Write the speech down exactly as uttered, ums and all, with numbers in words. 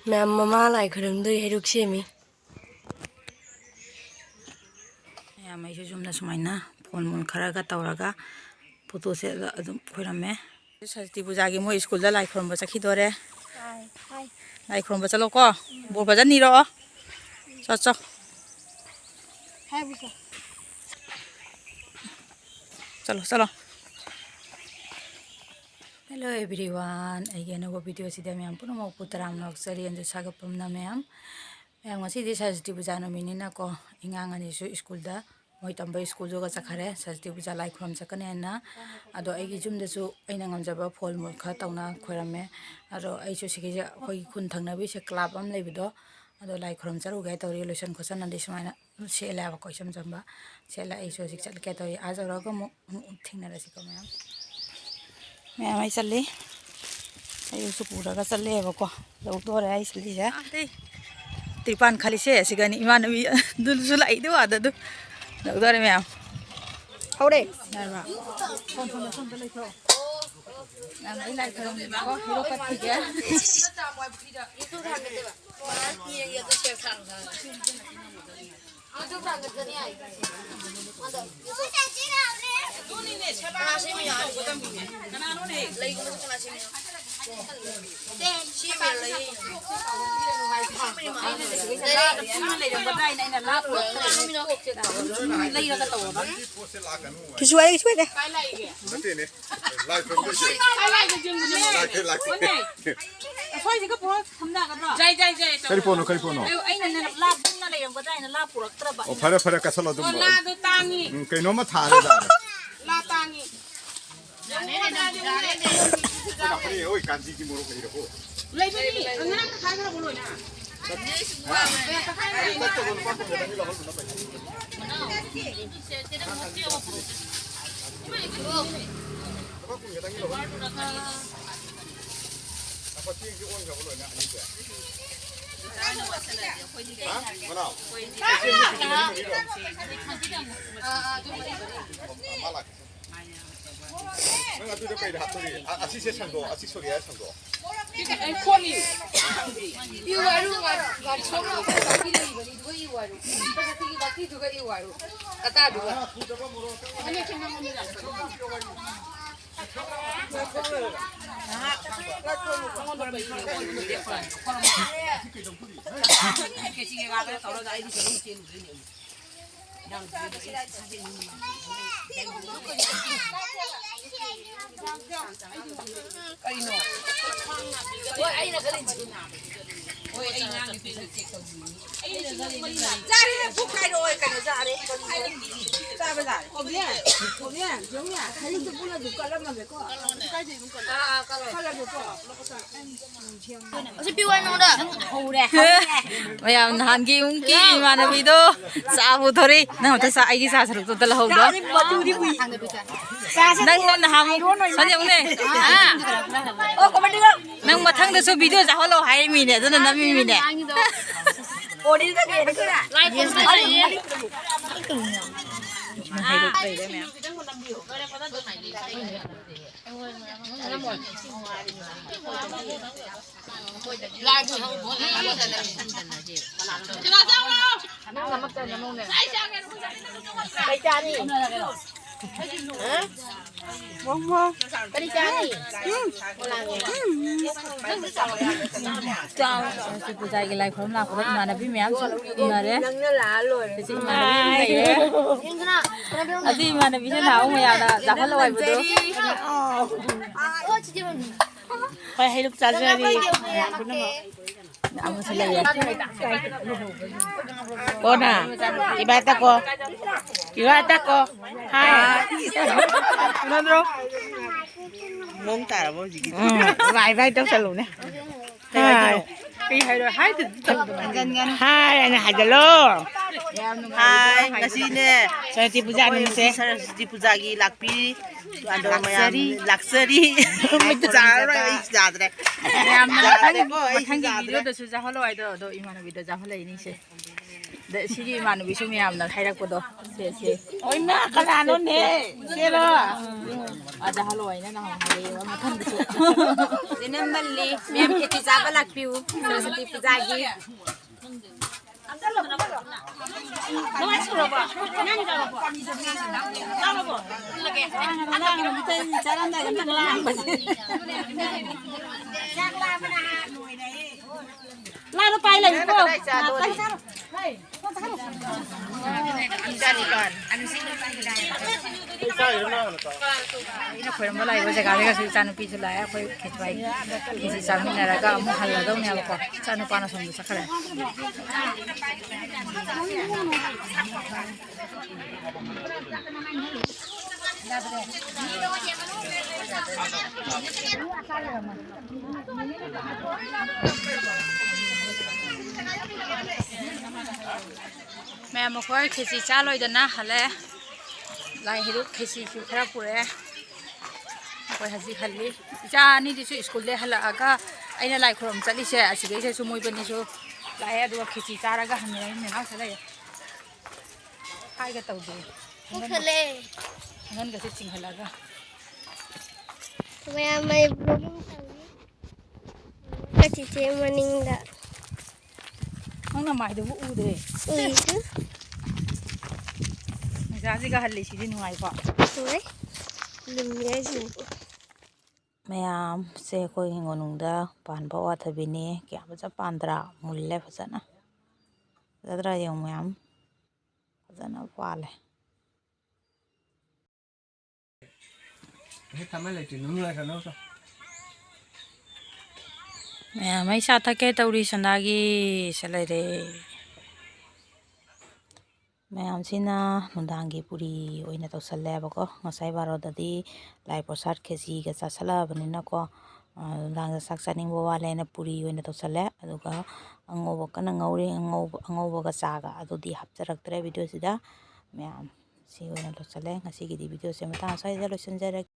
ꯃꯌꯥꯝ ꯃꯃꯥ ꯂꯥꯏ ꯈꯨꯔꯨꯝꯗꯣꯏ ꯍꯩꯔꯨꯛ ꯁꯦꯝꯃꯤ꯫ ꯃꯌꯥꯝ ꯑꯩꯁꯨ ꯌꯨꯝꯗ ꯁꯨꯃꯥꯏꯅ ꯐꯣꯜ ꯃꯨꯜ ꯈꯔꯒ ꯇꯧꯔꯒ ꯐꯣꯇꯣꯁꯦ ꯑꯗꯨꯝ ꯈꯣꯏꯔꯝꯃꯦ꯫ ꯁꯔꯁ꯭ꯋꯇꯤ ꯄꯨꯖꯥꯒꯤ ꯃꯣꯏ ꯁ꯭ꯀꯨꯜꯗ ꯂꯥꯏ ꯈꯨꯔꯨꯝꯕ ꯆꯠꯈꯤꯗꯣꯔꯦ꯫ ꯍꯥꯏ, ꯍꯥꯏ꯫ ꯂꯥꯏ ꯈꯨꯔꯨꯝꯕ ꯆꯠꯂꯣꯀꯣ꯫ ꯕꯣꯔ ꯐꯖꯅ ꯅꯤꯔꯛꯑꯣ꯫ ꯆꯠ, ꯆꯣ꯫ ꯍꯥꯏ, ꯄꯨꯁꯣ꯫ ꯆꯠꯂꯣ, ꯆꯠꯂꯣ꯫ Hello everyone, ꯑꯩꯒꯤ ꯑꯅꯧꯕ ꯚꯤꯗꯤꯑꯣꯁꯤꯗ ꯃꯌꯥꯝ ꯄꯨꯝꯅꯃꯛꯄꯨ ꯇꯔꯥꯝꯅ ꯑꯣꯛꯆꯔꯤ꯫ ꯑꯗꯨ ꯁꯥꯒꯠꯄꯝꯅ ꯃꯌꯥꯝ, ꯃꯌꯥꯝ ꯉꯁꯤꯗꯤ ꯁꯔꯁ꯭ꯋꯇꯤ ꯄꯨꯖꯥ ꯅꯨꯃꯤꯠꯅꯤꯅꯀꯣ, ꯑꯉꯥꯡ ꯑꯅꯤꯁꯨ ꯁ꯭ꯀꯨꯜꯗ, ꯃꯣꯏ ꯇꯝꯕ ꯁ꯭ꯀꯨꯜꯗꯨꯒ ꯆꯠꯈꯔꯦ, ꯁꯔꯁ꯭ꯋꯇꯤ ꯄꯨꯖꯥ ꯂꯥꯏ ꯈꯨꯔꯨꯝ ꯆꯠꯀꯅꯤ ꯍꯥꯏꯅ꯫ ꯑꯗꯣ ꯑꯩꯒꯤ ꯌꯨꯝꯗꯁꯨ ꯑꯩꯅ ꯉꯝꯖꯕ ꯐꯣꯜ ꯃꯨꯜ ꯈꯔ ꯇꯧꯅ ꯈꯣꯏꯔꯝꯃꯦ꯫ ꯑꯗꯣ ꯑꯩꯁꯨ ꯁꯤꯒꯤꯁꯦ ꯑꯩꯈꯣꯏꯒꯤ ꯈꯨꯟ ꯊꯪꯅꯕꯒꯤꯁꯦ ꯀ꯭ꯂꯕ ꯑꯃ ꯂꯩꯕꯗꯣ, ꯑꯗꯣ ꯂꯥꯏ ꯈꯨꯔꯨꯝ ꯆꯠꯂꯨꯒꯦ ꯇꯧꯔꯤ꯫ ꯂꯣꯏꯁꯟ ꯈꯣꯠꯆꯟꯅꯗꯤ ꯁꯨꯃꯥꯏꯅ ꯑꯗꯨꯝ ꯁꯦꯠꯂꯦꯕꯀꯣ, ꯏꯆꯝ ꯆꯝꯕ ꯁꯦꯠꯂꯦ꯫ ꯑꯩꯁꯨ ꯍꯧꯖꯤꯛ ꯆꯠꯀꯦ ꯇꯧꯔꯤ꯫ ꯑꯥ ꯌꯧꯔꯒ ꯑꯃꯨꯛ, ꯑꯃꯨꯛ ꯊꯦꯡꯅꯔꯁꯤꯀꯣ ꯃꯌꯥꯝ꯫ ꯃꯌꯥꯝ ꯑꯩ ꯆꯠꯂꯤ꯫ ꯑꯌꯨꯛꯁꯨ ꯄꯨꯔꯒ ꯆꯠꯂꯦꯕꯀꯣ꯫ ꯂꯧꯗꯣꯔꯦ ꯑꯩ ꯆꯠꯂꯤꯁꯦ꯫ ꯇ꯭ꯔꯤꯄꯥꯟ ꯈꯜꯂꯤꯁꯦ ꯑꯁꯤꯒꯅꯤ꯫ ꯏꯃꯥꯟꯅꯕꯤ ꯑꯗꯨꯁꯨ ꯂꯥꯛꯏꯗꯨ ꯑꯥꯗ ꯑꯗꯨ꯫ ꯂꯧꯗꯣꯔꯦ ꯃꯌꯥꯝ꯫ ꯍꯧꯔꯦ꯫ ꯌꯥꯔꯕ? ꯃꯌꯥꯝ ꯑꯩ ꯂꯥꯏ ꯈꯣꯏꯔꯝꯒꯦꯀꯣ꯫ ꯍꯦꯔꯣ ꯀꯠꯈꯤꯒꯦ꯫ ꯂꯩꯔꯒ ꯇꯧꯔꯕ꯫ ꯀꯩꯁꯨ ꯍꯥꯏ, ꯀꯩꯁꯨ ꯍꯥꯏꯗꯦ꯫ ꯅꯠꯇꯦꯅꯦ꯫ ꯂꯥꯏ ꯈꯨꯔꯨꯝꯕꯩꯁꯦ꯫ ꯂꯥꯛꯀꯦ, ꯂꯥꯛꯀꯦ꯫ ꯑꯁ꯭ꯋꯥꯏꯁꯤꯒ ꯄꯨꯔꯥ ꯁꯝꯅꯒꯗ꯭ꯔꯣ? ꯖꯥꯏ, ꯖꯥꯏ, ꯖꯥꯏ ꯇꯧꯔꯣ꯫ ꯀꯔꯤ ꯄꯣꯠꯅꯣ, ꯀꯔꯤ ꯄꯣꯠꯅꯣ? ꯑꯩ, ꯑꯩꯅꯅꯦ ꯂꯥꯞꯅ ꯂꯩꯔꯝꯒꯗ꯭ꯔꯥ ꯍꯥꯏꯅ ꯂꯥꯞ ꯄꯨꯔꯛꯇ꯭ꯔꯕ꯫ ꯑꯣ, ꯐꯔꯦ, ꯐꯔꯦ, ꯀꯠꯁꯜꯂꯣ ꯑꯗꯨꯝ꯫ ꯑꯣ, ꯂꯥꯗꯣ ꯇꯥꯡꯉꯤ꯫ ꯎꯝ, ꯀꯩꯅꯣꯝꯃ ꯊꯥꯔꯦ ꯂꯥꯗ꯫ ꯂꯥ ꯇꯥꯡꯉꯤ꯫ ꯑꯩꯈꯣꯏ ꯀꯥꯟꯆꯤꯒꯤ ꯃꯣꯔꯣꯛ ꯂꯩꯔꯕꯣ? ꯂꯩꯕꯅꯤ꯫ ꯑꯉꯥꯡ ꯇꯪꯈꯥꯏ ꯈꯔꯕꯨ ꯂꯣꯏꯅ꯫ ꯍꯥ? ꯆꯠꯇꯧꯕ ꯂꯨꯄꯥ ꯀꯨꯟ ꯈꯛꯇꯪꯒꯤ ꯂꯧꯍꯜꯂꯨ ꯅꯪ ꯄꯩꯁꯥ꯫ ꯂꯨꯄꯥ ꯀꯨꯟ ꯈꯛꯇꯪꯒꯤ ꯂꯧꯍꯜꯂꯨ꯫ ꯂꯨꯄꯥ ꯆꯦꯡꯁꯦ ꯑꯣꯟꯈ꯭ꯔꯕ ꯂꯣꯏꯅ ꯑꯅꯤꯁꯦ? ꯍꯥ? ꯃꯅꯥꯎ? ꯆꯦꯡꯁꯦ ꯀꯦꯖꯤ ꯃꯔꯤ ꯃꯔꯤꯔꯣ? ꯑꯣ, ꯃꯥ ꯂꯥꯛꯀꯦ꯫ ꯅꯪ ꯑꯗꯨꯗ ꯀꯩꯗ ꯍꯥꯞꯇꯣꯔꯤ? ꯑ-, ꯑꯁꯤꯁꯦ ꯁꯟꯗꯣꯛ, ꯑꯁꯤ ꯁꯣꯔꯤ ꯍꯥꯏꯔ ꯁꯟꯗꯣꯛ꯫ ꯑꯩ ꯈꯣꯠꯂꯤ꯫ ꯏꯌꯨ ꯍꯥꯏꯔꯨ, ꯉꯥ-, ꯉꯥꯔꯤ ꯁꯣꯝꯅ ꯑꯩꯈꯣꯏ ꯕꯥꯀꯤ ꯂꯩꯕꯅꯤ, ꯑꯗꯨꯒ ꯏꯌꯨ ꯍꯥꯏꯔꯨ꯫ ꯃꯊꯛꯇꯒꯤ ꯕꯥꯀꯤꯗꯨꯒ ꯏꯌꯨ ꯍꯥꯏꯔꯨ꯫ ꯑꯇꯥꯗꯨꯒ꯫ ꯀꯩꯅꯣ? ꯍꯣꯏ, ꯑꯩꯅ ꯈꯜꯂꯤꯁꯤꯒ ꯅꯥꯕ꯫ ꯍꯣꯏ, ꯑꯩ ꯉꯥꯡꯉꯤꯗꯨ ꯆꯦꯛ ꯇꯧꯕꯤꯌꯨ꯫ ꯆꯥꯔꯦ, ꯄꯨꯛ ꯈꯥꯏꯔꯛꯑꯣ, ꯀꯩꯅꯣ ꯆꯥꯔꯦ꯫ ꯆꯥꯕ ꯆꯥꯔꯦ꯫ ꯀꯣꯝꯕꯤ, ꯀꯣꯝꯕꯤ, ꯌꯦꯡꯉꯨꯅꯦ, ꯍꯩꯁꯨ ꯄꯨꯟꯅ ꯑꯗꯨꯝ ꯀꯠꯂꯝꯃꯒꯦꯀꯣ꯫ ꯑꯥ, ꯑꯥ, ꯀꯠꯂꯣ꯫ ꯀꯠꯂꯒꯦꯀꯣ꯫ ꯃꯌꯥꯝ ꯅꯍꯥꯟꯒꯤ ꯎꯪꯀꯤ ꯏꯃꯥꯟꯅꯕꯤꯗꯣ ꯆꯥ ꯄꯨꯊꯣꯔꯛꯏ꯫ ꯅꯪ ꯑꯝꯇ ꯆꯥ, ꯑꯩꯒꯤ ꯆꯥ ꯁꯔꯨꯛꯇꯣ ꯑꯝꯇ ꯂꯧꯍꯧꯗꯣ꯫ ꯅꯪ ꯅꯍꯥꯟ ꯁꯟ ꯌꯦꯡꯉꯨꯅꯦ꯫ ꯅꯪ ꯃꯊꯪꯗꯁꯨ ꯚꯤꯗꯤꯑꯣ ꯆꯥꯍꯜꯂꯣ ꯍꯥꯏꯔꯤꯃꯤꯅꯦ, ꯑꯗꯨꯅ ꯅꯝꯃꯤꯃꯤꯅꯦ꯫ ꯀꯔꯤ ꯆꯥꯅꯤ? ꯀꯔꯤ ꯆꯥꯅꯤ? ꯆꯥꯎ, ꯆꯥꯎ, ꯆꯥꯎ, ꯄꯨꯖꯥꯒꯤ ꯂꯥꯏ ꯈꯨꯔꯨꯝ ꯂꯥꯛꯄꯗ ꯏꯃꯥꯟꯅꯕꯤ ꯃꯌꯥꯝꯁꯨ ꯎꯅꯔꯦ꯫ ꯅꯪꯅ ꯂꯥꯛꯑ ꯂꯣꯏꯔꯦ꯫ ꯁꯤꯁꯦ ꯏꯃꯥꯟꯅꯕꯤ ꯑꯃ ꯂꯩꯔꯦ꯫ ꯑꯁꯤ ꯏꯃꯥꯟꯅꯕꯤꯁꯦ ꯅꯍꯥꯟꯃꯨꯛ ꯃꯌꯥꯝꯅ ꯆꯥꯍꯜꯂꯣ ꯍꯥꯏꯕꯗꯣ꯫ ꯍꯣꯏ, ꯍꯩꯔꯨꯛ ꯆꯥꯖꯔꯤ꯫ ꯑꯃꯨꯛꯁꯨ ꯂꯩꯌꯦ꯫ ꯀꯣꯟꯅ ꯏꯕꯥ ꯇꯥꯀꯣ꯫ ꯏꯕꯥ ꯇꯥꯀꯣ꯫ ꯍꯥꯏ꯫ ꯅꯠꯇ꯭ꯔꯣ? ꯃꯑꯣꯡ ꯇꯥꯔꯕꯣ ꯍꯧꯖꯤꯛꯀꯤꯗꯤ? ꯎꯝ, ꯕꯥꯏ ꯕꯥꯏ ꯇꯧꯁꯜꯂꯨꯅꯦ꯫ ꯀꯩ ꯍꯥꯏꯗꯣꯏꯅꯣ? ꯍꯥꯏ꯫ ꯀꯩ ꯍꯥꯏꯔꯣ? ꯍꯥꯏꯗꯨꯗꯤ ꯇꯧꯗꯕꯅꯦ꯫ ꯍꯥꯏ, ꯑꯩꯅ ꯍꯥꯏꯖꯜꯂꯣ꯫ ꯌꯥꯝ ꯅꯨꯡꯉꯥꯏꯕ ꯍꯥꯏ, ꯍꯥꯏꯗꯣꯏꯅꯣ? ꯉꯁꯤꯅꯦ ꯁꯔꯁ꯭ꯋꯇꯤ ꯄꯨꯖꯥ ꯑꯩꯈꯣꯏ ꯅꯨꯃꯤꯠꯁꯦ꯫ ꯁꯔꯁ꯭ꯋꯇꯤ ꯄꯨꯖꯥꯒꯤ ꯂꯥꯛꯄꯤ꯫ ꯑꯗꯣ ꯃꯌꯥꯝ ꯂꯥꯛꯆꯔꯤ꯫ ꯂꯥꯛꯆꯔꯤ꯫ ꯃꯩꯇꯩ ꯆꯥꯔꯔꯣꯏ, ꯆꯥꯔꯔꯣꯏ꯫ ꯑꯩ ꯆꯥꯗ꯭ꯔꯦ꯫ ꯃꯌꯥꯝꯅ ꯃꯊꯪ, ꯌꯥꯗ꯭ꯔꯦꯀꯣ, ꯑꯩ ꯃꯊꯪꯒꯤ ꯆꯥꯗ꯭ꯔꯦ꯫ ꯚꯤꯗꯤꯑꯣꯗꯁꯨ ꯆꯥꯍꯜꯂꯣ ꯍꯥꯏꯗꯣ, ꯑꯗꯣ ꯏꯃꯥꯟꯅꯕꯤꯗ ꯆꯥꯍꯜꯂꯛꯏꯅꯤꯁꯦ꯫ ꯑꯗ ꯁꯤꯒꯤ ꯏꯃꯥꯟꯅꯕꯤꯁꯨ ꯃꯌꯥꯝꯅ ꯍꯥꯏꯔꯛꯄꯗꯣ, ꯁꯦ, ꯁꯦ꯫ ꯑꯣ, ꯏꯃꯥ, ꯀꯅꯥꯅꯣꯅꯦ? ꯁꯦꯔꯣ? ꯑꯗ ꯍꯜꯂꯣ ꯍꯥꯏꯅ ꯅꯍꯥꯟ ꯍꯥꯏꯔꯛꯑꯦꯕ, ꯃꯊꯪꯗꯁꯨ꯫ ꯅꯝꯃꯜꯂꯤ꯫ ꯃꯌꯥꯝ ꯈꯦꯆꯤ ꯆꯥꯕ ꯂꯥꯛꯄꯤꯌꯨ ꯁꯔꯁ꯭ꯋꯇꯤ ꯄꯨꯖꯥꯒꯤ꯫ ꯂꯥꯗꯣ ꯄꯥꯏ ꯂꯩꯀꯣ꯫ ꯑꯩꯅ ꯈꯣꯏꯔꯝꯕ ꯂꯥꯛꯏꯕ ꯖꯒꯥꯗꯒꯁꯨ ꯏꯆꯥꯅꯨꯄꯤꯁꯨ ꯂꯥꯛꯑꯦ꯫ ꯑꯩꯈꯣꯏ ꯈꯦꯆ꯭ꯋꯥꯏ ꯈꯦꯆꯤ ꯆꯥꯃꯤꯟꯅꯔꯒ ꯑꯃꯨꯛ ꯍꯜꯂꯗꯧꯅꯦꯕꯀꯣ꯫ ꯏꯆꯥꯅꯨꯄꯥꯅ ꯁꯣꯝꯗ ꯆꯠꯈ꯭ꯔꯦ꯫ ꯃꯌꯥꯝ ꯃꯈꯣꯏ ꯈꯦꯆꯤ ꯆꯥ ꯂꯣꯏꯗꯅ ꯍꯜꯂꯛꯑꯦ꯫ ꯂꯥꯏ ꯍꯩꯔꯨꯛ ꯈꯦꯆꯤꯁꯨ ꯈꯔ ꯄꯨꯔꯛꯑꯦ꯫ ꯑꯩꯈꯣꯏ ꯍꯧꯖꯤꯛ ꯍꯜꯂꯤ꯫ ꯏꯆꯥ ꯑꯅꯤꯗꯨꯁꯨ ꯁ꯭ꯀꯨꯜꯗꯩ ꯍꯜꯂꯛꯑꯒ ꯑꯩꯅ ꯂꯥꯏ ꯈꯨꯔꯨꯝ ꯆꯠꯂꯤꯁꯦ ꯑꯁꯤꯗꯩꯗꯁꯨ ꯃꯣꯏꯕꯅꯤꯁꯨ ꯂꯥꯛꯑꯦ, ꯑꯗꯨꯒ ꯈꯦꯆꯤ ꯆꯥꯔꯒ ꯍꯟꯃꯤꯟꯅꯔꯦ꯫ ꯅꯦꯍꯥꯁꯨ ꯂꯩꯔꯦ꯫ ꯍꯥꯏꯒ ꯇꯧꯗꯦ꯫ ꯄꯨꯈꯠꯂꯦ꯫ ꯑꯍꯟꯒꯁꯦ ꯆꯤꯡꯍꯜꯂꯒ꯫ ꯃꯌꯥꯝ ꯑꯩ vlogging ꯇꯧꯔꯤ꯫ ꯆꯤꯆꯦ ꯃꯅꯤꯡꯗ꯫ ꯅꯪ ꯅꯃꯥꯏꯗꯨꯕꯨ ꯎꯗ꯭ꯔꯦ꯫ ꯎꯏ꯫ ꯅꯨꯡꯁꯥꯁꯤꯒ ꯍꯜꯂꯤꯁꯤꯗꯤ ꯅꯨꯡꯉꯥꯏꯀꯣ? ꯅꯨꯡꯉꯥꯏ꯫ ꯂꯨꯝꯃꯤ ꯍꯥꯏꯁꯤꯅꯤ꯫ ꯃꯌꯥꯝꯁꯦ ꯑꯩꯈꯣꯏ ꯍꯤꯡꯒꯣꯜꯅꯨꯡꯗ ꯄꯥꯟꯕ ꯑꯋꯥꯊꯕꯤꯅꯤ꯫ ꯀꯌꯥꯝ ꯐꯖ ꯄꯥꯟꯗ꯭ꯔꯥ? ꯃꯨꯜꯂꯦ ꯐꯖꯅ꯫ ꯐꯖꯗ꯭ꯔꯥ ꯌꯦꯡꯉꯨ ꯃꯌꯥꯝ꯫ ꯐꯖꯅ ꯄꯥꯜꯂꯦ꯫ ꯃꯌꯥꯝ ꯃꯩ ꯆꯥ ꯊꯛꯀꯦ ꯇꯧꯔꯤ ꯁꯣꯅꯥꯒꯤ꯫ ꯁꯤ ꯂꯩꯔꯦ꯫ ꯃꯌꯥꯝꯁꯤꯅ ꯅꯨꯡꯗꯥꯡꯒꯤ ꯄꯨꯔꯤ ꯑꯣꯏꯅ ꯇꯧꯁꯜꯂꯦꯕꯀꯣ꯫ ꯉꯁꯥꯏ ꯕꯥꯔꯣꯗꯗꯤ ꯂꯥꯏ ꯄ꯭ꯔꯁꯥꯗ ꯈꯦꯆꯤꯒ ꯆꯥꯁꯜꯂꯛꯑꯕꯅꯤꯅꯀꯣ, ꯑ, ꯅꯨꯡꯗꯥꯡꯗ ꯆꯥꯛ ꯆꯥꯅꯤꯡꯕ ꯋꯥꯠꯂꯦꯅ ꯄꯨꯔꯤ ꯑꯣꯏꯅ ꯇꯧꯁꯜꯂꯦ꯫ ꯑꯗꯨꯒ ꯑꯉꯧꯕ ꯀꯟꯅ ꯉꯧꯔꯤ, ꯑꯉꯧꯕ, ꯑꯉꯧꯕꯒ ꯆꯥꯒ꯫ ꯑꯗꯨꯗꯤ ꯍꯥꯞꯆꯔꯛꯇ꯭ꯔꯦ ꯚꯤꯗꯤꯑꯣꯁꯤꯗ꯫ ꯃꯌꯥꯝ ꯁꯤ ꯑꯣꯏꯅ ꯂꯣꯏꯁꯜꯂꯦ꯫ ꯉꯁꯤꯒꯤꯗꯤ ꯚꯤꯗꯤꯑꯣꯁꯦ ꯃꯇꯥꯡ ꯑꯁ꯭ꯋꯥꯏꯗ ꯂꯣꯏꯁꯤꯟꯖꯔꯒꯦ꯫